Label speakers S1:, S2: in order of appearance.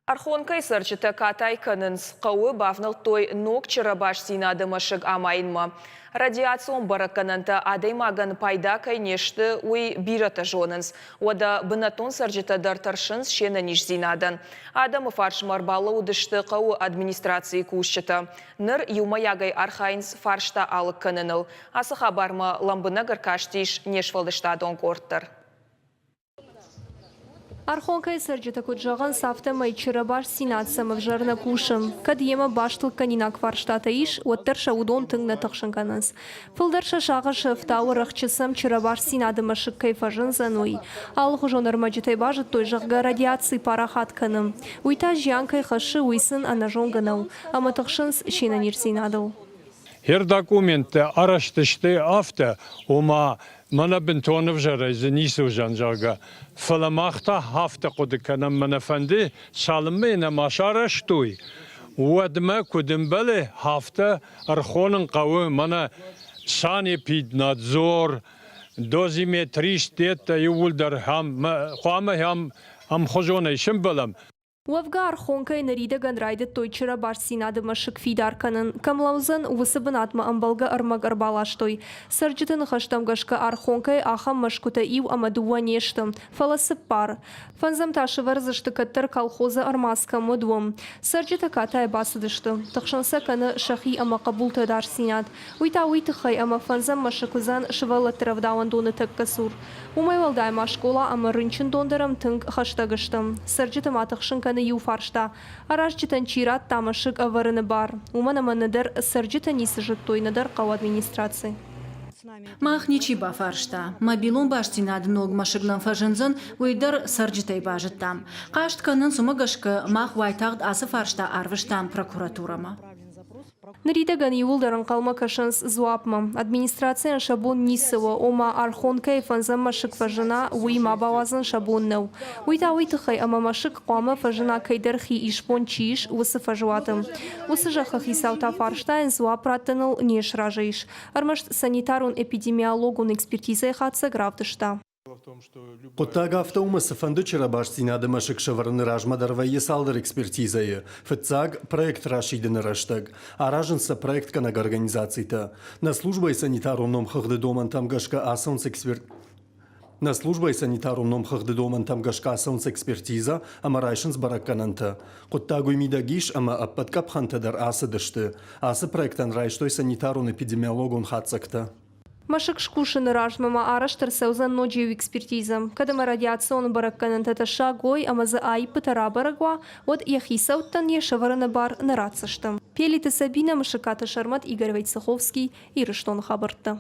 S1: Архонкӕйы цӕрджытӕ катай кӕнынц, хъӕуы бавнӕлдтой ног чырӕбастдзинады мӕсыг амайынмӕ. Радиацион бӕрӕггӕнӕнтӕ адӕймагӕн пайда кӕй не сты, уый бирӕтӕ зонынц. Уӕдӕ бынӕттон цӕрджытӕ дӕр тӕрсынц се нӕниздзинадӕн. Адӕмы фарсмӕ ӕрбалӕууыдысты хъӕуы администрацийы кусджытӕ. Ныр иумӕйагӕй архайынц фарста алыг кӕныныл. Ацы хабармӕ лӕмбынӕг ӕркастис не сфӕлдыстадон къорд дӕр.
S2: Архонкӕйы цӕрджытӕ куыд зӕгъынц, афтӕмӕй чырӕбастдзинад сӕм ӕвзӕр нӕ кусы. Кӕд йемӕ баст лыггӕнинаг фарстатӕ ис, уӕддӕр сӕ уыдон тынг нӕ тыхсын кӕнынц. Фылдӕр сӕ сагъӕсы ӕфтауы рӕхджы сӕм чырӕбастдзинады мӕсыг кӕй фӕзындзӕн, уый. Алыхуызон ӕрмӕджытӕй базыдтой, зӕгъгӕ, радиаци парахат кӕны. Уый та зиан кӕй хӕссы, уый сын ӕнӕзонгӕ нӕу. Ӕмӕ тыхсынц се нӕниздзинадыл.
S3: Йе документтӕ арӕзт сты афтӕ, ома мӕнӕ бынтон ӕвзӕрӕй дзы ницы уыдзӕн, зӕгъгӕ. Фӕлӕ мах та афтӕ хъуыды кӕнӕм, мӕнӕ фӕнды, цалынмӕ йын нӕма сарӕзтой, уӕдмӕ куыд ӕмбӕлы, афтӕ ӕрхонын хъӕуы мӕнӕ санэпиднадзор, дозиметрист, деттӕ иууылдӕр хъуамӕ ӕмхуызонӕй сӕмбӕлӕм.
S2: Уӕвгӕ Архонкӕйы ныридӕгӕн райдыдтой чырӕбастдзинады мӕсыг фидар кӕнын. Кӕм лӕудзӕн, уыцы бынатмӕ ӕмбӕлгӕ ӕрмӕг ӕрбаластой. Цӕрджыты ныхӕстӕм гӕсгӕ Архонкӕйы ахӕм мӕсгуытӕ иу ӕмӕ дыууӕ не сты, фӕлӕ цыппар. Фӕндзӕм та сӕвӕрдзысты кӕддӕр колхозы ӕрмадз кӕм уыд, уым. Цӕрджытӕ катайы бацыдысты. Тыхсын сӕ кӕны сӕхи ӕмӕ хъӕбулты ӕдасдзинад. Уый та уый тыххӕй, ӕмӕ фӕндзӕм мӕсыг уыдзӕн сывӕллӕтты рӕвдауӕндоны тӕккӕ цур. Уымӕй уӕлдай ма скъола ӕмӕ рынчындон дӕр ӕм тынг хӕстӕг сты. Цӕрджыты ма тыхсын кӕны иу фарста, аразджытӕн чи радта мӕсыг ӕвӕрыны бар? Уымӕн ӕмӕ нӕдӕр цӕрджытӕ ницы зыдтой, нӕдӕр хъӕуы администраци.
S4: Мах ничи бафарста, мобилон бастдзинады ног мӕсыг нӕм фӕзындзӕн, уый дӕр цӕрджытӕй базыдтам. Хъаст кӕнынц, уымӕ гӕсгӕ мах уайтагъд ацы фарста арвыстам прокуратурӕмӕ.
S2: Ныридӕгӕн иууылдӕр ӕнхъӕлмӕ кӕсынц дзуапмӕ. Администрацийӕн сӕ бон ницы у, ома Архонкӕйы фӕндзӕм мӕсыг фӕзына, уый ма бауадзын сӕ бон нӕу. Уый та уый тыххӕй, ӕмӕ мӕсыг хъуамӕ фӕзына кӕйдӕр хи исбон чи ис, уыцы фӕзуаты. Уыцы зӕххы хицау та фарстайӕн дзуапп раттыныл не сразы ис. Ӕрмӕст санитарон-эпидемиологон экспертизӕйы хатдзӕг равдыста.
S5: Хъуыддаг афтӕ у, ӕмӕ цыфӕнды чырӕбастдзинады мӕсыг сӕвӕрыны размӕ дӕр вӕййы цалдӕр экспертизӕйы. Фыццаг, проект расидыны рӕстӕг. Аразынц сӕ проектгӕнӕг организацитӕ. Нӕ службӕйы санитарон номхыгъды домӕнтӕм гӕсгӕ ацӕуынц эксперт Нӕ службӕйы санитарон номхыгъды домӕнтӕм гӕсгӕ ацӕуынц экспертизӕ ӕмӕ райсынц бӕрӕггӕнӕнтӕ. Хъуыддаг уый мидӕг ис, ӕмӕ ӕппӕт къӕпхӕнтӕ дӕр ацыдысты. Ацы проектӕн райстой санитарон-эпидемиологон хатдзӕгтӕ.
S2: Мӕсыг скусыны размӕ ма арӕзт ӕрцӕудзӕн ноджы иу экспертизӕ. Кӕд ӕмӕ радиацион бӕрӕггӕнӕнтӕ тӕссаг уой ӕмӕ дзы аиппытӕ рабӕрӕг уа, уӕд йӕ хицӕуттӕн йӕ сӕвӕрыны бар нӕ ратдзысты. Пелиты Сабинӕ, Мысыкаты Сӕрмӕт, Игорь Войцеховский, Ирыстоны хабӕрттӕ.